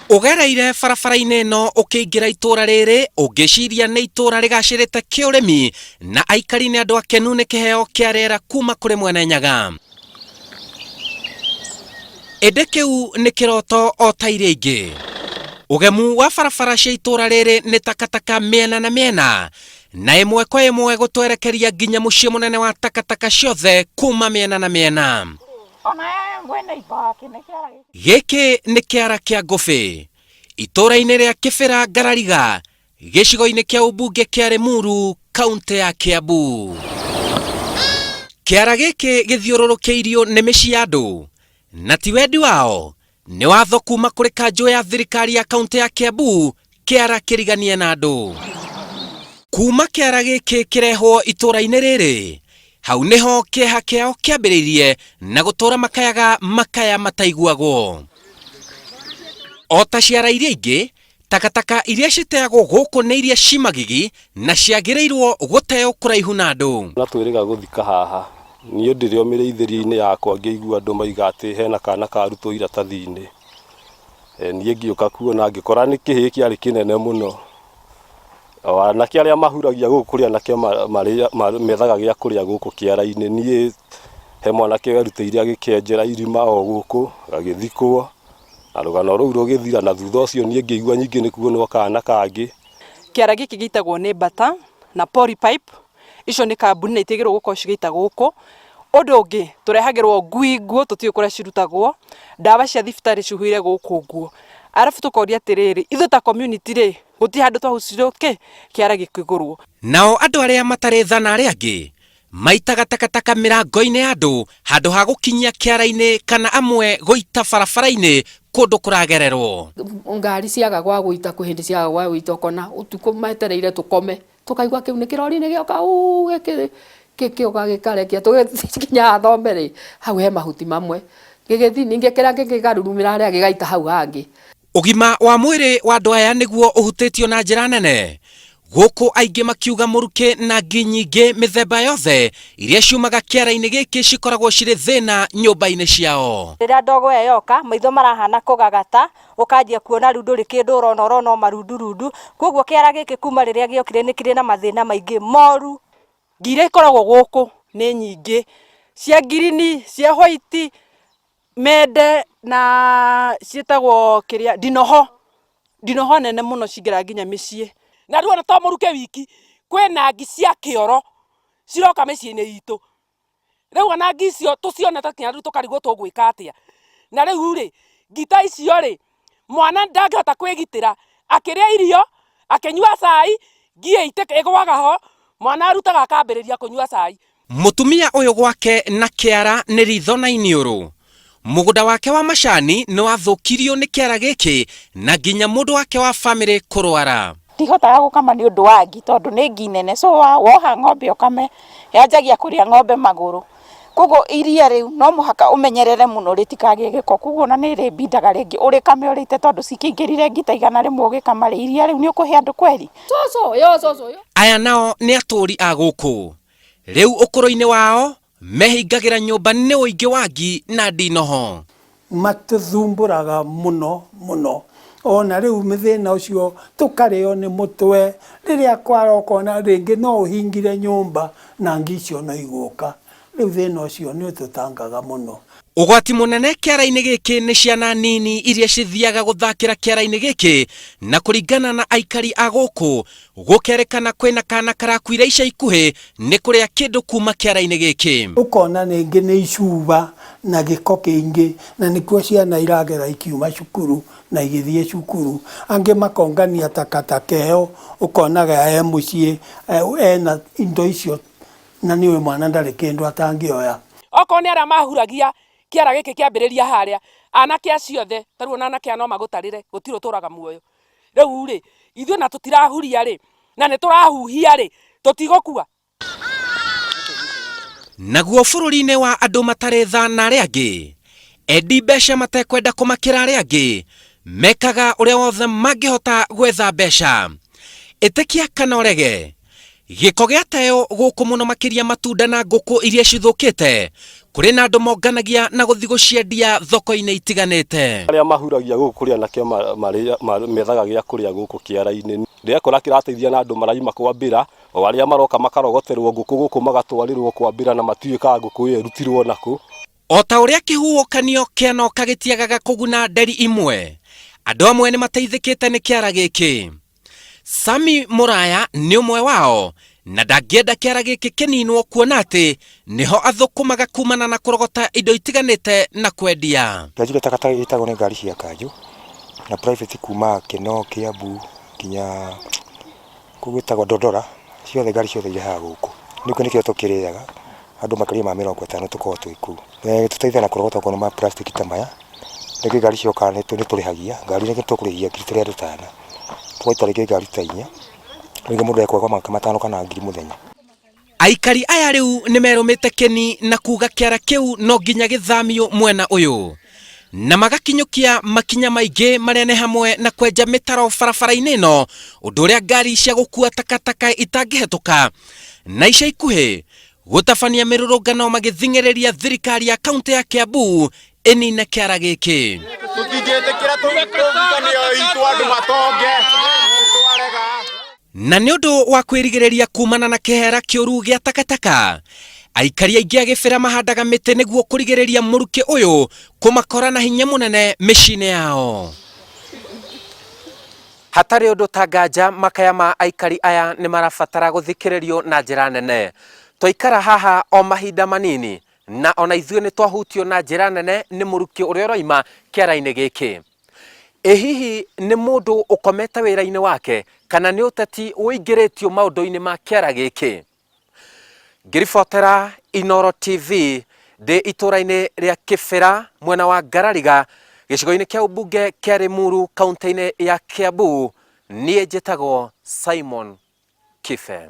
Ũgereire barabara-inĩ ĩno ũkĩingĩra itũũra rĩrĩ ũngĩciria nĩ itũũra rĩgacĩrĩte kĩũrĩmi na aikari nĩ andũ akenu nĩ kĩheo kĩa rĩera kuma kũrĩ Mwene Nyaga. Ĩndĩ kĩu nĩ kĩroto o ta iria ingĩ. Ũgemu wa barabara cia itũũra rĩrĩ nĩ takataka mĩena na mĩena na ĩmwe kwa ĩmwe gũtwerekeria nginya mũciĩ mũnene wa takataka ciothe kuma mĩena na mĩena. Gĩkĩ nĩ kĩara kĩa Ngũbĩ, itũũra-inĩ rĩa Kĩbĩra Ngarariga, gĩcigo-inĩ kĩa ũmbunge kĩa Limuru, kaũntĩ ya Kiambu. Kĩara gĩkĩ gĩthiũrũrũkĩirio nĩ mĩciĩ ya andũ, na ti wendi wao, nĩ watho kuma kũrĩ kanjũ ya thirikari ya kaũntĩ ya Kiambu, kĩara kĩriganie na andũ. Kuma kĩara gĩkĩ kĩrehwo itũũra-inĩ rĩrĩ, Hau nĩho kĩeha kĩao kĩambĩrĩirie na gũtũũra makayaga makaya mataiguagwo. O ta ciara iria ingĩ, takataka iria citeagwo gũkũ nĩ iria ci magigi na ciagĩrĩirwo gũteo kũraihu na andũ. Na twĩrĩga gũthika haha. Niĩ ndĩrĩ o mĩrĩithĩrie-inĩ yakwa ngĩigua andũ maiga atĩ hena kana karutwo iratathi-inĩ. Niĩ ngĩũka kuona ngĩkora nĩ kĩhĩĩ kĩarĩ kĩnene mũno. O anake arĩa mahuragia gũkũ kũrĩ anake methaga gĩa kũrĩa gũkũ kĩara-inĩ. Niĩ he mwanake werutĩire agĩkĩenjera irima o gũkũ gagĩthikwo, na rũgano rũu rũgĩthira na thutha ũcio niĩ ngĩigua ningĩ nĩ kuonwo kana kangĩ. Kĩara gĩkĩ gĩitagwo nĩ mbata na polypipe Icio nĩ kambuni na itiagĩrĩirwo gũkorwo cigĩita gũkũ. Ũndũ ũngĩ, tũrehagĩrwo ngui nguũ tũtiũĩ kũrĩa cirutagwo, ndawa cia thibitarĩ cihũire gũkũ ũguo. Arabu tũkoria atĩrĩrĩ, ithuĩ ta community rĩ, gũtirĩ handũ twahucirio kĩ, kĩara gĩkĩgũrwo. Nao andũ arĩa matarĩ tha na arĩa angĩ maitaga takataka mĩrango-inĩ ya andũ handũ ha gũkinyia kĩara-inĩ kana amwe gũita barabara-inĩ kũndũ kũragererwo. Ngari ciaga gwa gũita kwĩ hĩndĩ ciaga gwa gũita ũkona ũtukũ metereire tũkome Tũkaigua kĩu nĩ kĩrori nĩ gĩoka ũũ gĩkĩũka gĩkarekia tũgĩkinya haha thome rĩ, hau he mahuti mamwe, gĩgĩthiĩ ningĩ kĩrĩa kĩngĩ gĩkarurumĩra harĩa gĩgaita hau hangĩ. Ũgima wa mwĩrĩ wa andũ aya nĩguo ũhutĩtio na njĩra nene, gũkũ aingĩ makiuga mũrukĩ na ngi nyingĩ mĩthemba yothe iria ciumaga kĩara-inĩ gĩkĩ cikoragwo cirĩ thĩna nyũmba-inĩ ciao. Rĩrĩa ndogo ĩyo yoka, maitho marahana kũgagata, ũkanjia kuona rĩu ndũrĩ kĩndũ ũrona, ũrona o marundurundu. Koguo kĩara gĩkĩ kuma rĩrĩa gĩokire nĩ kĩrĩ na mathĩna maingĩ moru. Ngi iria ikoragwo gũkũ nĩ nyingĩ, cia ngirini, cia white, mende na ciĩtagwo kĩrĩa ndinoho, ndinoho nene mũno cingĩraga nginya mĩciĩ. Na rĩu ona to mũrukĩ wiki, kwĩna ngi cia kĩoro ciroka mĩciĩ-inĩ itũ. Rĩu ona ngi icio tũcionete nginya rĩu tũkarigwo tũgwĩka atĩa. Na rĩu rĩ, ngi ta icio rĩ, mwana ndangĩhota kwĩgitĩra akĩrĩa irio, akĩnyua cai, ngi ĩgũaga ho, mwana arutaga akambĩrĩria kũnyua cai. Mũtumia ũyũ gwake na kĩara nĩ ritho na iniũrũ. Mũgũnda wake wa macani nĩ wathũkirio nĩ kĩara gĩkĩ na nginya mũndũ wake wa famĩlĩ kũrwara. Ndihotaga gũkama nĩ ũndũ wa ngi tondũ nĩ ngi nene so woha ng'ombe ũkame yanjagia kũrĩa ng'ombe magũrũ. Koguo iria rĩu no mũhaka ũmenyerere mũno rĩtikagĩe gĩko koguo ona nĩ rĩbindaga rĩngĩ ũrĩkame ũrĩite tondũ cikĩingĩrire ngi ta 100 ũgĩkama rĩ, iria rĩu nĩ ũkũhe andũ kweri? Aya nao nĩ atũũri a gũkũ. Rĩu ũkũrũ-inĩ wao Mehingagĩra nyũmba nĩ ũingĩ wa ngi na ndinoho. Matũthumbũraga mũno mũno. Ona rĩu thĩna ũcio tũkarĩo nĩ mũtwe, rĩrĩa kwara ũkona rĩngĩ no ũhingire nyũmba na ngi icio no igũka. Rĩu thĩna ũcio nĩ ũtũtangaga mũno. Ũgwati mũnene kĩara-inĩ gĩkĩ nĩ ciana nini iria cithiaga gũthakĩra kĩara-inĩ gĩkĩ na kũringana na aikari a gũkũ Gũkerĩkana kwĩna kana karakuire ica ikuhĩ nĩ kũrĩa kĩndũ kuma kĩara-inĩ gĩkĩ. Ũkona rĩngĩ nĩ icuba na gĩko kĩingĩ na nĩkuo ciana iragera ikiuma cukuru na igĩthiĩ cukuru. Angĩ makongania takataka ĩyo ũkonaga e mũciĩ ena indo icio na nĩũĩ mwana ndarĩ kĩndũ atangĩoya. Okorwo nĩ arĩa mahuragia kĩara gĩkĩ kĩambĩrĩria harĩa, anake acio othe, ta rĩu ona anake aya no magũtarĩre, gũtirĩ ũtũraga muoyo. Rĩu rĩ, ithuĩ na tũtirahuria rĩ, na nĩ tũrahuhia rĩ, tũtigũkua? Naguo bũrũri-inĩ wa andũ matarĩ tha na arĩa angĩ, endi mbeca matekwenda kũmakĩra arĩa angĩ, mekaga ũrĩa wothe mangĩhota gwetha mbeca. Ĩtĩkia kana ũrege, gĩko gĩateo gũkũ mũno makĩria matunda na ngũkũ iria cithũkĩte, Kũrĩ na andũ monganagia na gũthiĩ gũciendia thoko-inĩ itiganĩte. Arĩa mahuragia gũkũ kũrĩ anake methaga gĩa kũrĩa gũkũ kĩara-inĩ. Ndĩrekora kĩrateithia na andũ maraima kwambĩra, o arĩa maroka makarogoterwo ngũkũ gũkũ magatwarĩrwo kwambĩra na matiũĩ kana ngũkũ ĩyo ĩrutirwo nakũ. O ta ũrĩa kĩhuhũkanio kĩanoka gĩtiagaga kũguna nderi imwe, andũ amwe nĩ mateithĩkĩte nĩ kĩara gĩkĩ. Sami Mũraya nĩ ũmwe wao na ndangĩenda kĩara gĩkĩ kĩninwo kuona atĩ nĩho athũkũmaga kumana na kũrogota indo itiganĩte na kwendia. Njanjire takataka ĩtagwo nĩ ngari cia kanjũ na private kuma Kinoo, Kiambu nginya kũu gwĩtagwo Ndondora, ciothe ngari ciothe irehaga gũkũ. Nĩkĩo nĩkĩo tũkĩrĩaga andũ makĩria ma 50 tũkoragwo twĩ kũu. Tũteithagia na kũrogota okorwo nĩ ma plastic ta maya, rĩngĩ ngari cioka nĩ tũrĩhagia, ngari rĩngĩ tũkũrĩhia ngiri tũrĩ andũ ta ana, tũgaita rĩngĩ ngari ta inya, rĩngĩ mũndũ ekwaga magana matano kana ngiri mũthenya. Aikari aya rĩu nĩ merũmĩte kĩni na kuga kĩara kĩu no nginya gĩthamio mwena ũyũ na magakinyũkia makinya maingĩ marĩa nĩ hamwe na kwenja mĩtaro barabara-inĩ ĩno ũndũ ũrĩa ngari cia gũkua takataka itangĩhetũka na ica ikuhĩ gũtabania mĩrũrũngano magĩthing'ĩrĩria thirikari ya kaunti ya Kiambu ĩnine kĩara gĩkĩ. Tũtingĩtĩkĩra tũhutanio itũ andũ matonge twarega. Na nĩ ũndũ wa kwĩrigĩrĩria kumana na kĩhera kĩũru gĩa takataka, aikari aingĩ a Gĩbĩra mahandaga mĩtĩ nĩguo kũrigĩrĩria mũrukĩ ũyũ kũmakora na hinya mũnene mĩciĩ-inĩ yao. Hatarĩ ũndũ ta nganja makaya ma aikari aya nĩ marabatara gũthikĩrĩrio na njĩra nene. Twaikara haha o mahinda manini na ona ithuĩ nĩ twahutio na njĩra nene nĩ mũrukĩ ũrĩa ũroima kĩara-inĩ gĩkĩ. Ĩ hihi nĩ mũndũ ũkomete wĩra-inĩ wake kana nĩ ũteti ũingĩrĩtio maũndũ-inĩ ma kĩara gĩkĩ? Ngĩribotera Inooro TV ndĩ itũra-inĩ rĩa Kĩbĩra mwena wa Ngarariga gĩcigo-inĩ kĩa ũmbunge kĩa Limuru kaunti-inĩ ya Kiambu, niĩ njĩtagwo Simon Kibe.